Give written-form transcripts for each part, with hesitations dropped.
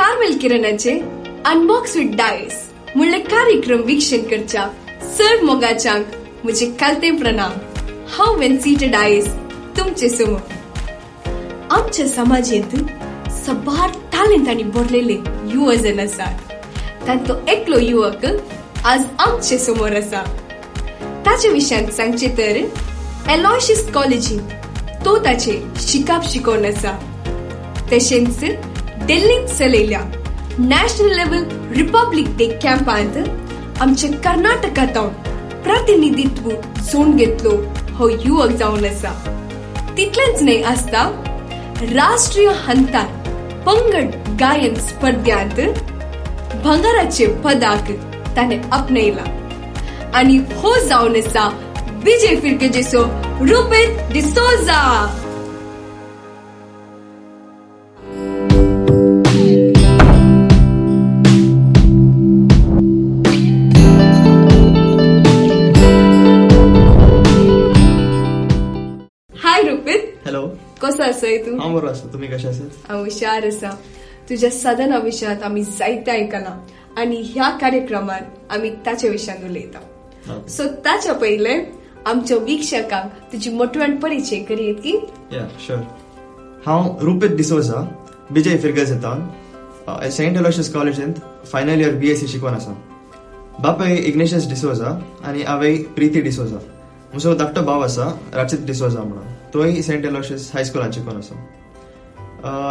Carmel किरणाचे unbox with Dias म्हणले कार्यक्रम वीक्षण करच्या सर्व मोगाच्यांक म्हजे कालते प्रणाम. हांव वेन्सीट डायस तुमचे समोर. आमच्या समाजेंत सबार टॅलेंट भरलेले युवजन आसात. तांतलो एकलो युवक आज आमचे समोर आसा. ताचे विशयांत सांगचे तर एलॉयशियस कॉलेजींत तो ताचे शिकाप शिकोवन आसा. तशेंच दिल्लींत चलयल्या नॅशनल लेवल रिपब्लीक डे कॅम्पांत आमच्या कर्नाटकांत प्रतिनिधित्व जोड घेतलो हो युवक जावन आसा. तितलेंच न्हय आसता, राष्ट्रीय हंतार पंगड गायन स्पर्ध्यांत भांगराचे पदाक ताणें आपणयला आनी हो जावन आसा विजय फिरगेजेचो रुपेत डिसोजा. हाय रुपेत. हॅलो. कसो आसाय तूं? हांव बरो आसा, तुमी कशे आसात? हांव हुशार आसा. तुज्या सदना विशयांत आमी जायते आयकलां आनी ह्या कार्यक्रमात आमी ताच्या विशयांत उलयता. सो ताच्या पयलें आमच्या वीक्षकांक तुजी मोटव्यान परिचय करयत की? या शुअर. हांव रुपेत डिसोजा, विजय फिरगज सेंट एलोशियस कॉलेजींत फायनल इयर बीएससी शिकून आसा. बापाय इग्नेशियस डिसोजा आनी आवय प्रिती डिसोजा. म्हजो धाकटो भाव आसा राचित डिसोजा म्हणून, तोय सेंट एलोशियस हायस्कुलांत शिकून आसा.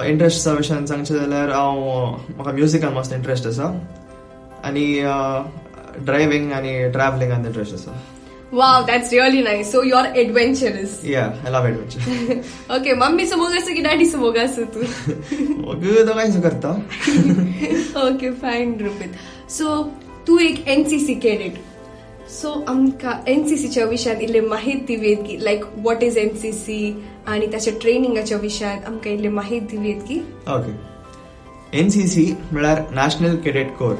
इंट्रस्टा विशयान सांगचें जाल्यार हांव म्हाका म्युजिकान मस्त इंट्रस्ट आसा आनी ड्रायव्हींग आनी ट्रॅव्हलिंगान इंट्रस्ट आसा. Wow, that's really nice. So you are adventurous. Yeah, I love adventure. Okay, मम्मीचो मोग आसा की डॅडीचो मोग आसा तूं? मोग दोगांयचो करता. Okay, fine रुपेत. सो तूं एक एनसीसी कॅडेट. सो आमकां एनसीसीच्या विशयांत इल्ले माहिती दिवयेत की, लायक what is NCC आनी ताच्या ट्रेनिंगाच्या विशयांत आमकां इल्ले माहिती दिवयेत की? ओके, एनसीसी म्हळ्यार नॅशनल कॅडेट कोर.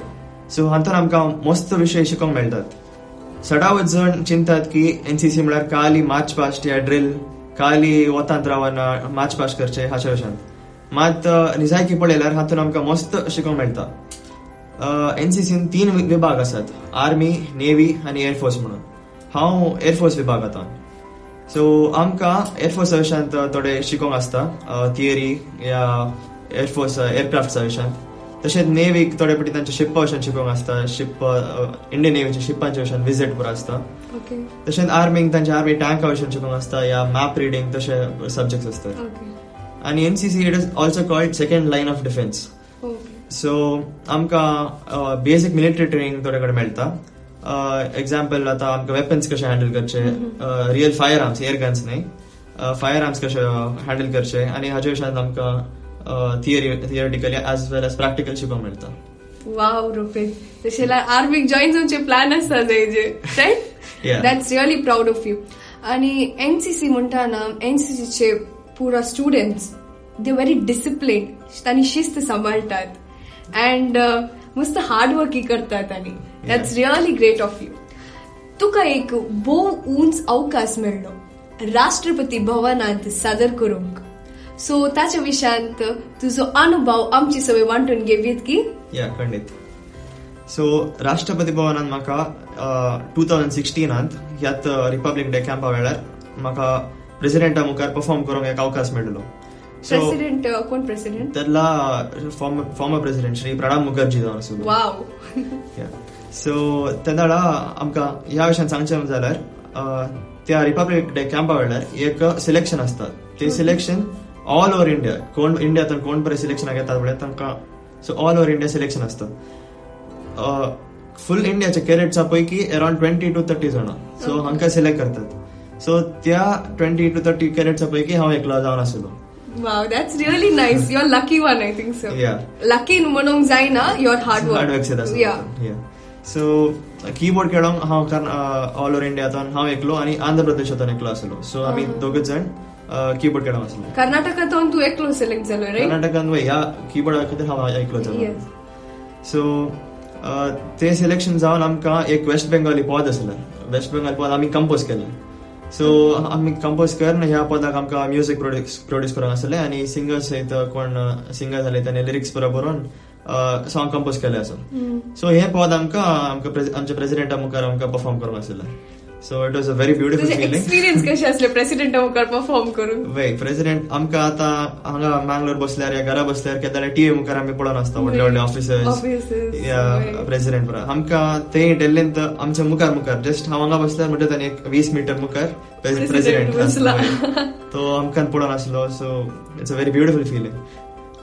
सो हातूंत आमकां मस्त विशय शिकोवंक मेळटात. सदांच जण चिंतात की एनसीसी म्हळ्यार खाली मार्च पास्ट या ड्रिल, खाली वतांत रावन मार्च पास्ट करचे हाच्या विशयांत. मात निजायकी पळयल्यार हातूंत आमकां मस्त शिकोवंक मेळटा. एनसीसीन तीन विभाग आसात, आर्मी, नेव्ही आनी एअरफोर्स म्हणून. हांव एअरफोर्स विभागांत. सो आमकां एअरफोर्सा विशयांत थोडे शिकोवंक आसता, थियरी या एअरफोर्स एअरक्राफ्ट्सा विशयांत. तशेंच नेव्हीक थोडे फावटी तांच्या शिप्पा विशयान शिकोवंक आसता, शिप, इंडियन नेव्हीच्या शिपांच्या विशयान विजीट पुरो आसता. तशेंच आर्मीक तांच्या आर्मी टँका विशयान शिकोवंक आसता या मॅप रिडींग, तशे सब्जेक्ट्स आसतात. आनी NCC, it is also called second line of defence. So आमकां बेसीक मिलिटरी ट्रेनिंग थोडे कडेन मेळटा. एग्जाम्पल, आतां आमकां वेपन्स कशे हँडल करचे, real fire arms, air guns न्हय, फायर आर्म्स कशे हँडल करचे आनी हाजे विशयान आमकां theoretically as well as practical शिकोवंक मेळटा. वाव रुपेत, तशें जाल्यार आर्मीक जॉईन जावचे प्लॅन आसा जायजे, right? Yeah. That's really proud of you. आणि एनसीसी म्हणटा ना, एनसीसीचे पुरा स्टुडंट्स they very discipline, तांणी शिस्त सांबाळटात अँड मस्त हार्ड वर्की करतात आनी that's really great of you. तुका एक भोव उंच अवकाश मेळ्ळो राष्ट्रपती भवनांत सादर करूंक. सो ताच्या विशयांत तुजो अनुभव आमची सगळे वांटून घेवयेत की? या, खंडीत. सो राष्ट्रपती भवनान म्हाका 2016त ह्यात रिपब्लीक डे कॅम्पा वेळार म्हाका प्रेसिडेंटा मुखार परफॉर्म करूंक एक अवकाश मेळ्ळो. सो प्रेसिडेंट कोण प्रेसिडेंट? तेन्ना फॉर्मर प्रेसिडेंट श्री प्रणब मुखर्जी जावन आसलो. सो तेन्ना आमकां ह्या विशयान सांगचें जाल्यार त्या रिपब्लीक डे कॅम्पा वेळार एक सिलेक्शन आसता. ते सिलेक्शन ऑल ओवर इंडिया, कोण इंडियातून कोण बरे सिलेक्शनाक येतात पळय तांकां. So all over India selection आसता. फुल इंडियाचे कॅडेट्सा पैकी अराउंड 20 टू 30 जाणां, सो हांकां सिलेक्ट करतात. सो त्या 20 टू 30 कॅडेट्सा पैकी हांव एकलो जावन आसलो. Wow, that's really nice. You're lucky one, I think so. Lucky म्हणूंक जायना, your hard work. Hard work आसता. सो कीबोर्ड खेळोंक हांव कारण ऑल ओवर इंडियातून हांव एकलो आनी आंध्र प्रदेशांतून एकलो आसलो. सो आमी दोगूच जाण कीबोर्ड खेळोंक आसलो. कर्नाटकांतून तूं एकलो सिलेक्ट जालो, राईट? कर्नाटकान वय, ह्या कीबोर्डा खातीर हांव एकलो जालो. सो ते सिलेक्शन जावन आमकां एक वेस्ट बेंगाली पद आसलें. वेस्ट बेंगाल पद आमी कंपोज केलें. सो आमी कंपोज करून ह्या पदाक आमकां म्युजीक प्रोड्यूस करूंक आसलें आनी सिंगर्स सयत कोण सिंगर जाले ताणें लिरिक्स बरो बरोवन सॉंग कंपोज केलें आसा. सो हें पद आमकां आमकां आमच्या प्रेसिडेंटा मुखार आमकां परफॉर्म करूंक आशिल्लें. So it was a very beautiful feeling. Experience कशें आसलें प्रेसिडेंटा मुखार परफॉर्म करून? वय, प्रेसिडेंट आमकां आतां हांगा मँगलोर बसल्यार या घरा बसल्यार केन्ना टीव्ही मुखार आमी पळोवन आसता व्हडले व्हडले ऑफिसर्स या प्रेसिडेंट बरोबर. आमकां ते डेल्लींत आमच्या मुखार मुखार जस्ट हांव हांगा बसल्यार म्हणटा ताणी एक 20 मिटर मुखार प्रेसिडेंट आसलो, तो आमकां पळोवन आसलो. So it's a very beautiful feeling.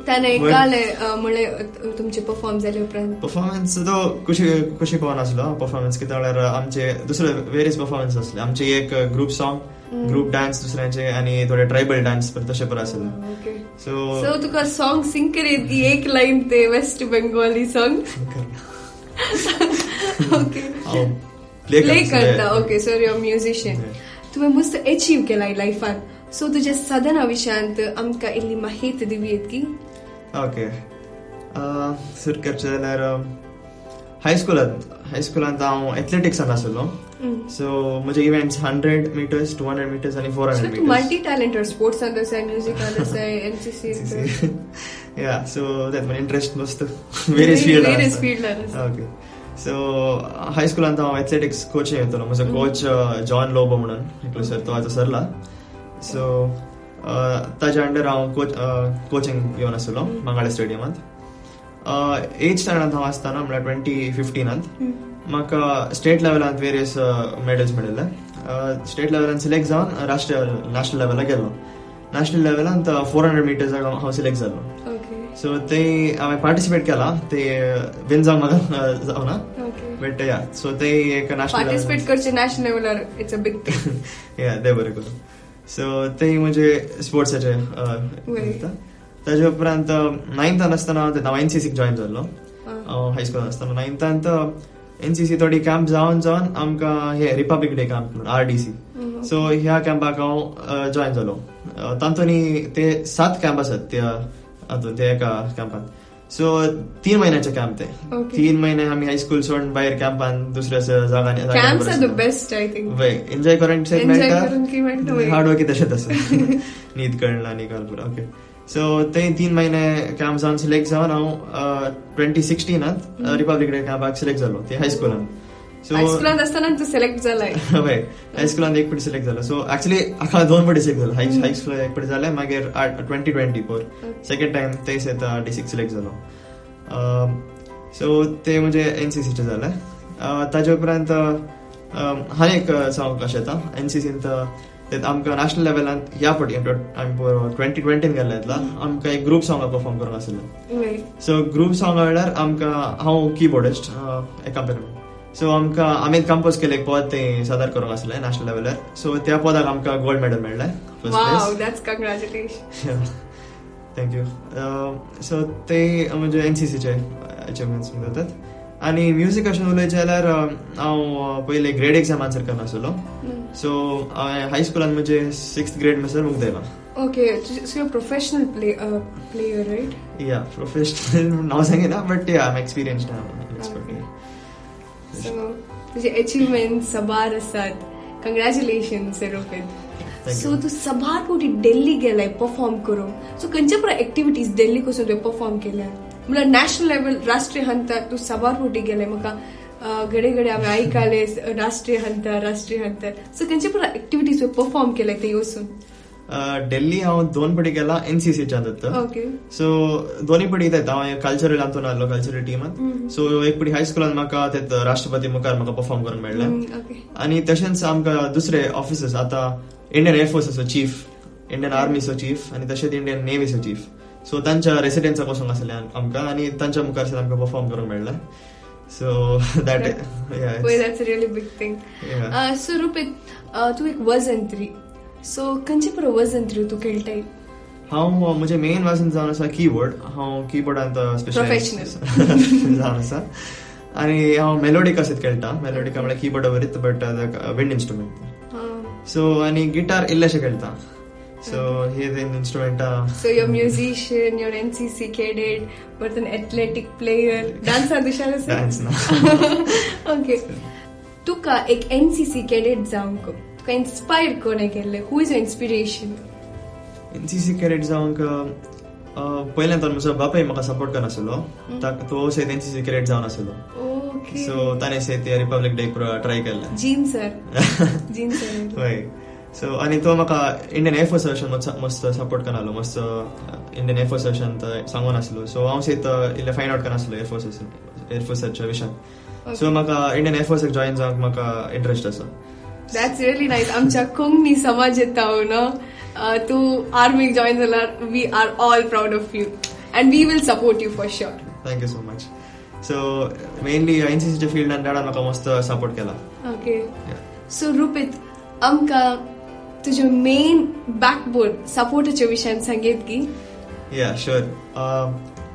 ताणें गाले म्हणलें तुमचे परफॉर्म जाले उपरांत? परफॉर्मन्स तो खुशी खुशी पळोवन आसलो परफॉर्मन्स, कित्याक म्हळ्यार आमचे दुसरे वेरियस परफॉर्मन्स आसले. आमचे एक ग्रुप सॉंग, ग्रुप डान्स दुसऱ्यांचे आनी थोडे ट्रायबल डान्स तशे पण आसले. सो तुका सॉंग सिंग करीत की एक लायन ते वेस्ट बेंगोली सॉंग प्ले करता? Okay, so your musician. तुवें मस्त अचीव केला लायफान, सो तुज्या साधना विशयांत आमकां इल्ली माहिती दिवयेत की? ओके, सुरू करचें जाल्यार हायस्कुलांत हांव एथलेटिक्सान आसलो. सो म्हजे इव्हेंट्स 100 मिटर्स, 200 मिटर्स आनी 400 मिटर्स. मल्टी टॅलेंटेड, स्पोर्ट्सांत आसाय, म्युजिकांत आसाय, एनसीसी. या, सो that म्हजे इंट्रस्ट मस्त वेरियस फिल्ड. वेरियस फिल्डार. ओके, सो हायस्कुलांत हांव एथलेटिक्स कोचिंग येतलो. म्हजो कोच जॉन लोबो म्हणून एकलो सर, तो आतां सरला. सो ताज्या अंडर हांव कोचिंग घेवन आसलो मंगाळे स्टेडियमांत. एथ स्टँडर्डांत हांव आसतना म्हळ्यार 2015 म्हाका स्टेट लेवलांत वेरियस मेडल्स मेळिल्ले. स्टेट लेवलांत सिलेक्ट जावन राष्ट्रीय नॅशनल लेवलाक गेलो. नॅशनल लेवलांत 400 मिटर्साक हांव सिलेक्ट जालो. सो ते हांवें पार्टिसिपेट केला, ते विन जावंक म्हाका जावना, बट या, सो ते एक नॅशनल पार्टिसिपेट करचे national लेवलार it's a big thing. या, ते बरें करून. सो ते म्हणजे स्पोर्ट्साचे. ताजे उपरांत नायन्थान आसतना हांव एनसीसीक जॉयन जाल्लो. हायस्कुलान आसतना नायन्थांत एनसीसी थोडी कॅम्प जावन जावन आमकां हे रिपब्लीक डे कॅम्प म्हणून आरडीसी, सो ह्या कॅम्पाक हांव जॉयन जालो. तातूंत ते 7 कॅम्प आसात त्या हातूंत, त्या एका कॅम्पान. सो 3 म्हयन्याचे कॅम्प ते. 3 महिने आमी हायस्कूल सोडून भायर कॅम्पान दुसऱ्या जागांनी. एन्जॉय करून मेळटा, हार्ड वर्क तशेंच आसा, न्हीद कळना आनी काल पुरो. ओके, सो ते 3 महिने कॅम्प जावन सिलेक्ट जावन हांव 2016 रिपब्लीक डे कॅम्पाक सिलेक्ट जालो ते हायस्कुलान. सो हायस्कुलान आसतना तूं सिलेक्ट जालाय? हय, हायस्कुलान एक फावटी सिलेक्ट जालो. सो एक्चुअली हाका 2 फावटी सिलेक्ट जालो. हायस्कुलान एक फावटी जालें, मागीर 2024 सेकंड टायम ते आरडीसीक सिलेक्ट जालो. सो ते म्हणजे एनसीसीचे जालें. ताजे उपरांत आनी एक सांगूंक अशें येता, एनसीसींत आमकां नॅशनल लेवलांत ह्या फावटी आमी 2020 गेल्ले येतला आमकां एक ग्रुप सॉंग परफॉर्म करूंक आसलें. सो ग्रुप सॉंगा वेळार आमकां हांव किबोर्डिस्ट एकाम्पेनमेंट, सो आमकां आमी कंपोज केलें एक पद तें सादर करूंक आसलें नॅशनल लेवलार. सो त्या पदाक आमकां गोल्ड मेडल मेळ्ळें. First place. Thank you. So ते म्हणजे एनसीसीचे अचिवमेंट्स जातात. आनी म्युजीक अशें उलयचें जाल्यार हांव पयले ग्रेड एग्जाम आन्सर करनासलो. सो हांवें हायस्कुलान म्हजे 6th grade म्हणसर मुगदयलां. Okay, so you professional player, right? Yeah, professional नांव सांगिना, but yeah, I am experienced expert. So तुजे अचिवमेंट्स साबार आसात. कंग्रॅच्युलेशन्स रोहित. सो तूं सबार फावटी दिल्ली गेलाय परफॉर्म करूंक. सो खंयच्या पुराय एक्टिविटीज दिल्ली वचून तुवें परफॉर्म केल्या? म्हळ्यार नॅशनल लेवल, राष्ट्रीय हंतार तूं साबार फावटी गेले. म्हाका घडे घडे हांवें आयकलें राष्ट्रीय हंतार, राष्ट्रीय हंतार. सो खंयच्या पुराय एक्टिविटीज तुवें परफॉर्म केल्या ते वचून? दिल्ली हांव 2 फावटी गेला एनसीसीच्यान. सो दोन्ही फावटी येतात हांव कल्चरल हातून आसलो, कल्चरल टिमांत. सो एक फावटी हायस्कुलान म्हाका ते राष्ट्रपती मुखार म्हाका परफॉर्म करूंक मेळ्ळें. आनी तशेंच आमकां दुसरे ऑफिसर्स, आतां इंडियन एअरफोर्साचो चीफ, इंडियन आर्मीचो चीफ आनी तशेंच इंडियन नेवीचो चीफ, सो तांच्या रेसिडेन्साक वचूंक आसलें आमकां आनी तांच्या मुखार आमकां परफॉर्म करूंक मेळ्ळें. So that that's a really big thing. So Rupit, तूं एक वजंत्री, सो खंयचे पुरो वजंत्री तूं खेळटाय? हांव म्हजें मेन वाजन जावन आसा किबोर्ड. हांव किबोर्डांत स्पेशलायज जावन आसा आनी हांव मेलोडिका सयत खेळटा. मेलोडिका म्हळ्यार किबोर्डा वरीच, बट विंड इन्स्ट्रुमेंट. सो आनी गिटार इल्लेशें खेळटा. सो हे तीन इन्स्ट्रुमेंटां. So you're musician, you're NCC cadet, but an athletic player. डान्सान हुशार आसा? डान्स ना. ओके, तुका एक एनसीसी कॅडेट जावंक तुका इन्स्पायर कोणें केल्लें? Who is your inspiration? NCC cadet जावंक पयल्यान तर म्हजो बापाय म्हाका सपोर्ट करनासलो. तो सयत एनसीसी कॅडेट जावन आसलो. सो ताणें सयत रिपब्लीक डे ट्राय केल्लें. जीन सर, जीन सर. हय, सो आनी तो म्हाका इंडियन एअरफोर्स मस्त सपोर्ट करनालो, मस्त इंडियन एअरफोर्स सांगून आसलो. सो हांव सयत इल्लें फायंड आवट करनासलो एअरफोर्साच्या विशयान. सो म्हाका इंडियन एअरफोर्साक जॉयन जावंक म्हाका इंट्रस्ट आसा. That's really nice. आमच्या कोंकणी समाज येता नो, तूं आर्मीक जॉयन जाल्यार we are all proud of you and we will support you for sure. Thank you so much. So mainly एनसीसीच्या फिल्डान डाडान म्हाका मस्त सपोर्ट केला. ओके, सो रुपीत, आमकां तुजें मेन बॅकबोन सपोर्टाच्या विशयान सांगेत की? या, शुअर.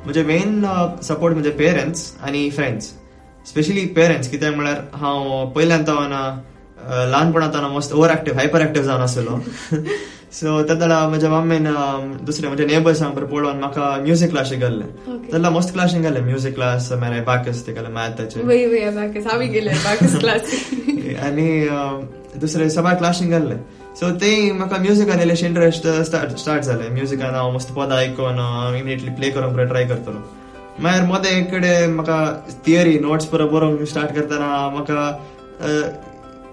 म्हजे मेन सपोर्ट म्हणजे पेरंट्स आनी फ्रेंड्स, स्पेशली पेरंट्स, कित्याक म्हळ्यार हांव पयल्यान तावन ल्हानपणांत मस्त ओवर एक्टिव्ह, हायपर एक्टिव्ह जावन आसलो. सो तेन्ना म्हज्या मम्मीन दुसरे म्हज्या नेबर्सांक बरें पळोवन म्हाका म्युजीक क्लासीक घाल्लें. तेन्ना मस्त क्लासीक घालें, म्युजीक क्लास, मागीर अबाकस ते घालें, मॅथाचे. हांवें गेले अबाकस क्लास. आनी दुसरे सबार क्लासीक घाल्ले. सो ते म्हाका म्युजिकान इल्लेशें इंट्रस्ट स्टार्ट जालें. म्युजिकान हांव मस्त पदां आयकोन इमिडिएटली प्ले करूंक ट्राय करतलो. मागीर मदें एक कडेन म्हाका थियरी नोट्स परत बरोवंक स्टार्ट करतना म्हाका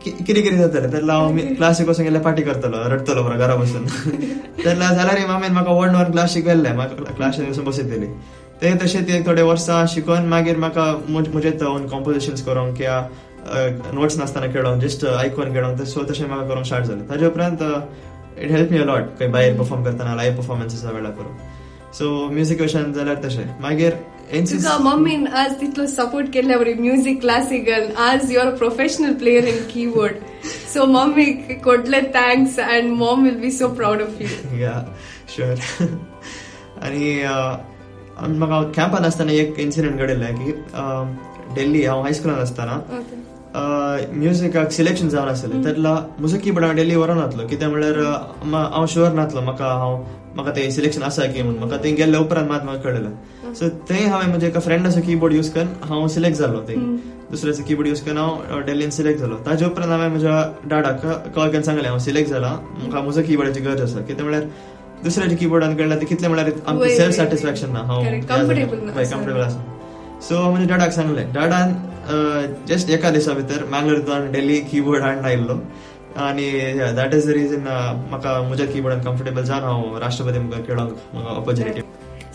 कितें कितें जातालें. तेन्ना हांव क्लासीक वचून गेल्यार पार्टी करतलो, रडटलो बरो घरा बसून. तेन्ना जाल्यार मामीन म्हाका व्हडन व्हरून क्लासीक व्हेल्लें, म्हाका क्लासीन वचून बसयतली. ते तशें ते थोडे वर्सां शिकोन मागीर म्हाका म्हजें ओन कॉम्पोजिशन्स करूंक किंवा नोट्स नासतना खेळोंक, जस्ट आयकून खेळोंक, सो तशें म्हाका करूंक स्टार्ट जालें. ताजे उपरांत it help me a lot खंय भायर परफॉर्म करतना, लायव परफॉर्मन्सीसा वेळार करूंक. सो म्युजीक विशयान जाल्यार तशें. मागीर एनसीसी तुका मम्मीन आज तितलो सपोर्ट केल्ल्या बरी म्युजीक क्लासिकल, आज you are a professional player in keyboard. So मम्मीक कोटले thanks and mom will be so proud of you. या, शुअर. आनी म्हाका कॅम्पान आसतना एक इन्सिडंट घडिल्लें की दिल्ली हांव हायस्कुलान आसतना म्युजिकाक सिलेक्शन जावन आसलें. तेन्ना म्हजो किबोर्ड हांव दिल्ली व्हरोन वतलो, कित्याक म्हणल्यार हांव शुअर नासलो म्हाका हांव म्हाका तें सिलेक्शन आसा की म्हणून. म्हाका थंय गेल्ले उपरांत मात म्हाका कळ्ळें. सो थंय हांवें म्हज्या एका फ्रेंडाचो किबोर्ड यूज करून हांव सिलेक्ट जालो. थंय दुसऱ्याचो किबोर्ड यूज करून हांव दिल्लीन सिलेक्ट जालो. ताजे उपरांत हांवें म्हज्या डाडाक कॉल करून सांगलें, हांव सिलेक्ट जाला, म्हाका म्हजो किबोर्डाची गरज आसा. कित्याक म्हणल्यार दुसऱ्याच्या किबोर्डान कळ्ळें ते कितलें म्हणल्यार आमकां सेल्फ सॅटिस्फॅक्शन ना, हांव कम्फर्टेबल आसा. सो म्हज्या डाडाक सांगलें. डाडान जस्ट एका दिसा भितर मँगलोर दिल्ली किबोर्ड हाडून आयिल्लो. आनी that is the reason म्हाका म्हज्या किबोर्डान कम्फर्टेबल जावन हांव राष्ट्रपती मुखार खेळोंक म्हाका ऑपॉर्च्युनिटी.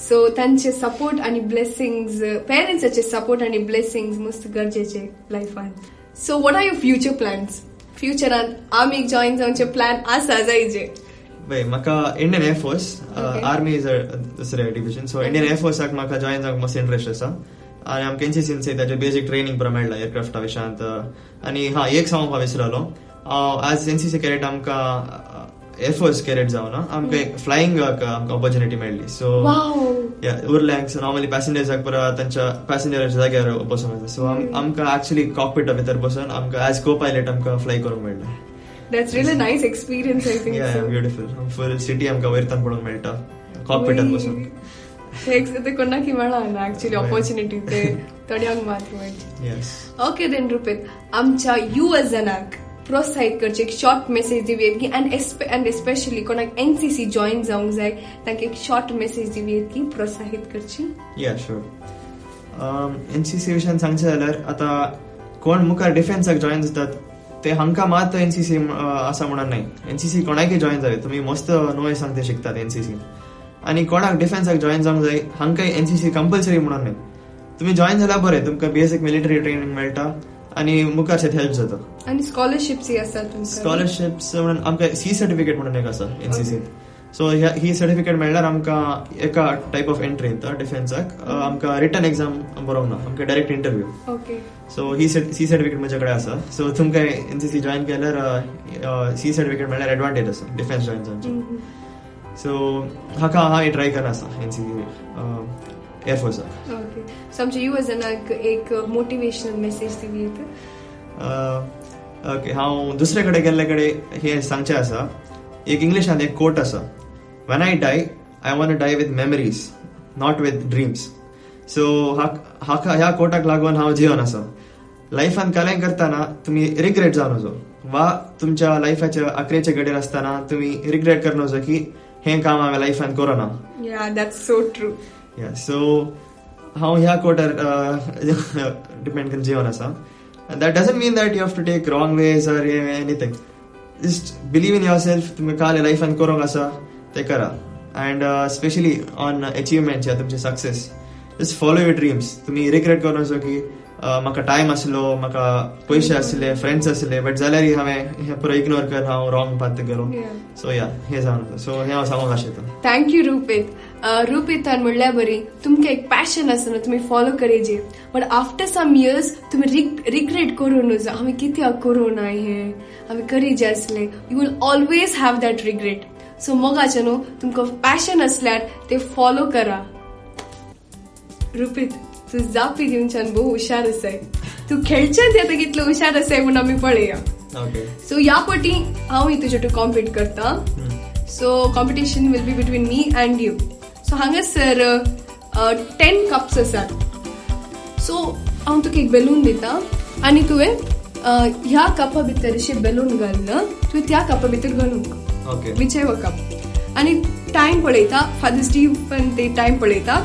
सो तांचे सपोर्ट आनी ब्लेसिंग्स, पेरंट्साचे सपोर्ट आनी ब्लेसिंग्स मस्त गरजेचे लायफान. So what are your future plans? फ्युचरान आर्मीक जॉईन जावचे प्लॅन आसा जायजे? पळय, म्हाका Indian air force, army is दुसरें डिविजन, सो इंडियन एअरफोर्साक म्हाका जॉईन जावंक मस्त इंट्रस्ट आसा. आनी आमकां एनसीसीन ताजें बेजीक ट्रेनींग पुरो मेळ्ळा एअरक्राफ्टा विशयांत. आनी हा, एक सांगूंक हांव विसरलो, एज एनसीसी कॅडेट आमकां एअरफोर्स कॅडेट जावन आमकां एक फ्लायिंग आमकां ऑपॉर्च्युनिटी मेळ्ळी. सो उरल्यांक नॉर्मली पॅसेंजर्साक पुरो तांच्या पॅसेंजराच्या जाग्यार बसून वता. सो आमकां एक्चुअली कॉकपिटा भितर बसून आमकां एज को पायलट आमकां फ्लाय करूंक मेळ्ळें. That's really nice experience, I think. Yeah, beautiful. Full city आमकां वयरतान पळोवंक मेळटा कॉकपिटान बसून. ते कोणाकी मेळना ऍक्च्युली ऑपॉर्च्युनिटी, ते थोड्यांक मात्र मेळची. ओके then रुपीत, आमच्या युवा जनाक प्रोत्साहित करचे एक शॉर्ट मेसेज दिवयेत की, अँड एस्पेशली कोणाक एनसीसी जॉईन जावंक जाय तांकां एक शॉर्ट मेसेज दिवयेत की, प्रोत्साहित करची? या, शुअर. एनसीसी विशयान सांगचें जाल्यार आतां कोण मुखार डिफेन्साक जॉईन जातात ते हांकां मात एनसीसी आसा म्हणून न्हय. एनसीसी कोणाकय जॉईन जाय, तुमी मस्त नवे सांगते शिकतात एनसीसी. आनी कोणाक डिफेन्साक जॉईन जावंक जाय हांकां एनसीसी कंपल्सरी म्हणून न्हय. तुमी जॉईन जाल्यार बरें, तुमकां बेसीक मिलिटरी ट्रेनिंग मेळटा आनी मुखार शेत हेल्प जाता. आनी स्कॉलरशिप्स आसात? स्कॉलरशिप्स म्हणून आमकां सी सर्टिफिकेट म्हणून एक आसा एनसीसी. सो ही सर्टिफिकेट मेळ्ळ्यार आमकां एका टायप ऑफ एंट्री येता डिफेन्साक. आमकां रिटन एक्झाम बरोवंक ना, आमकां डायरेक्ट इंटरव्यू. सो ही सी सर्टिफिकेट म्हज्या कडेन आसा. सो तुमकां एनसीसी जॉईन केल्यार सी सर्टिफिकेट मेळ्ळ्यार एडवांटेज आसा डिफेन्स जॉईन जावचे. सो हाका हांव ट्राय करना आसा एनसीसी एअरफोर्साक. ओके, सो आमच्या युवा जनाक एक मोटिवेशनल मेसेज दिवयेत? ओके, हांव दुसरे कडेन गेल्ले कडेन हें सांगचें आसा, एक इंग्लिशान एक कोट आसा, "When I die, I want die with memories, not with dreams." So हाका ह्या कोटाक लागून हांव जिवन आसा. लायफान कांय करतना तुमी रिग्रेट जावन नजो वा तुमच्या लायफाच्या अकरेच्या गडेर आसतना तुमी रिग्रेट कर नजो की हें काम हांवें लायफान corona. Yeah, that's so true. Yeah, so हांव ह्या कोटार डिपेंड करून जिवन आसा. That doesn't mean that you have to take wrong ways or anything. Just believe in yourself. तुमकां काल लायफान करूंक आसा ते करा. अँड स्पेशली ऑन अचिवमेंट्स या तुमचे success, just follow your dreams. तुमी रिग्रेट करूं नजो की म्हाका टायम आसलो, म्हाका पयशे आसले, फ्रेंड्स आसले, बट जाल्यार हांवें हें पुरो इग्नोर कर हांव रॉंग पाथ करूं. सो या, हें जावन आसा. सो हें हांव सांगूंक आशिल्लो. Thank you रुपीत. रुपीतान म्हणल्यार बरी तुमकां एक पॅशन आसा न्हू, तुमी फॉलो करीजे, बट आफ्टर सम इयर्स तुमी रिग्रेट करूं नजो, हांवें कित्याक करूं ना हें, हांवें करीजे आसलें. You will always have that regret. So मोगाचें न्हू, तुमकां पॅशन आसल्यार ते फॉलो करा. रुपीत, तूं जापी दिवच्यान भोव हुशार आसाय. तूं खेळच्यान आतां कितलो हुशार आसाय म्हूण आमी पळया. ओके. सो ह्या पटी हांव तुजे टू कॉम्पीट करता. So competition will be between me and you. So हांगासर 10 कप्स आसात. सो हांव तुका एक बेलून दिता आनी तुवें ह्या कपा भितर अशें बेलून घालना, तुवें त्या कपा भितर घालूंक. ओके. Which cup. आनी टायम पळयता, फादर स्टीफन ते टायम पळयता.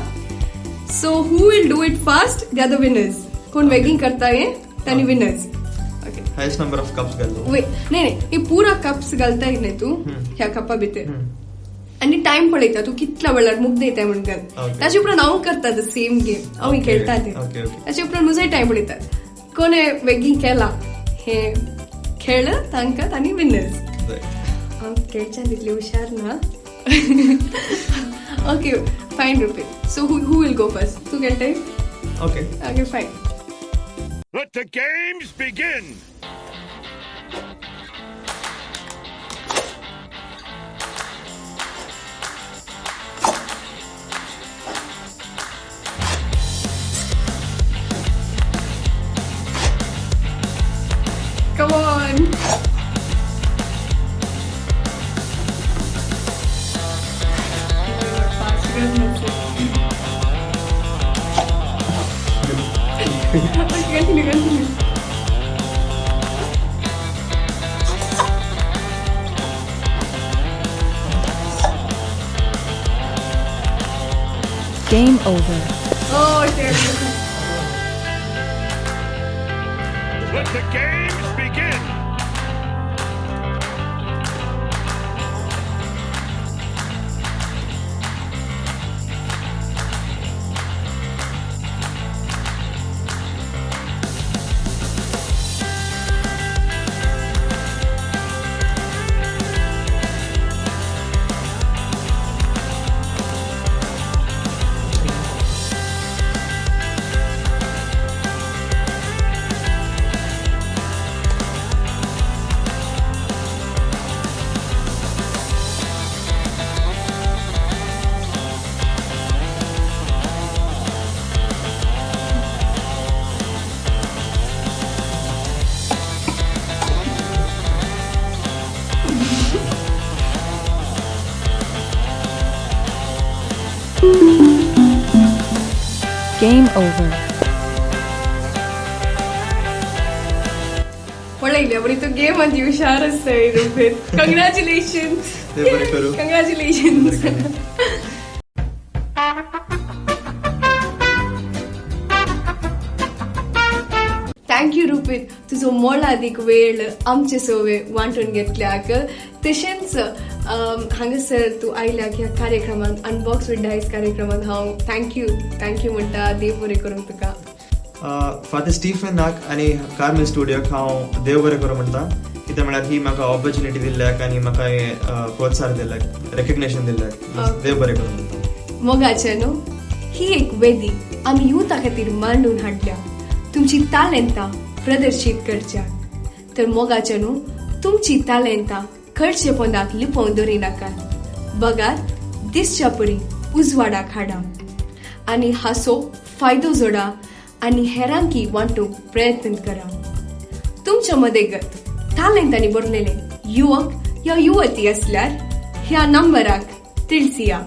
So who will do it fast, they are the winners. कोण बेगीन करता हें तांणी winners. Okay. Highest number of cups घालतो. वे नाही नाही, हे पुरा कप्स घालता न्ही तूं ह्या कपा भितर आनी टायम पळयता तूं कितल्या वेळार मुगदयता म्हण घाल. ताचे उपरांत हांव करता the same game, हांव खेळटा ते. ओके ओके ताचे उपरांत म्हजोय टायम पळयता, कोणे बेगीन केला हे खेळ तांकां तांणी विनर्स. हांव खेळच्यान तितली हुशार ना. Okay fine Rupit. So who will go first? तूं खेळटाय? Okay. Okay fine. Let the games begin. Come on. Okay, continue, continue. Game over. Oh, okay. Let the games begin. Game over. पळयले बरी तूं game आनी हुशार आसाय रुपीत. कंग्रॅच्युलेशन्स. देव बरें करूं. कंग्रॅच्युलेशन्स. Thank you रुपीत, तुजो मोलादीक वेळ आमचे सोवे वांटून घेतल्याक. तशेंच हांगासर तूं आयल्याक ह्या कार्यक्रमांत, अनबॉक्स विथ डायस कार्यक्रमांत हांव thank you thank you म्हणटा. देव बरें करूं तुका. फादर स्टीफनाक आनी कार्मेल स्टुडियोक हांव देव बरें करूं म्हणटा, कित्याक म्हळ्यार ही म्हाका ऑपॉर्च्युनिटी दिल्ल्याक आनी म्हाका हें प्रोत्साहन दिल्ल्याक, रेकग्नेशन दिल्ल्याक देव बरें करूं म्हणटा. मोगाचें न्हू, ही एक वेदी आमी युथा खातीर मांडून हाडल्या तुमची तालेंतां प्रदर्शीत करच्याक. तर मोगाचें न्हू, तुमची तालेंतां खर्चे पोंदाक लिपोवन दवरिनाकात, बगार दिसच्या परी उजवाडाक हाडा आनी हाचो फायदो जोडा आनी हेरांकी वांटूंक प्रयत्न करा. तुमच्या मदेगत तालेंतांनी भरलेले युवक या युवती आसल्यार ह्या नंबराक तिळसिया.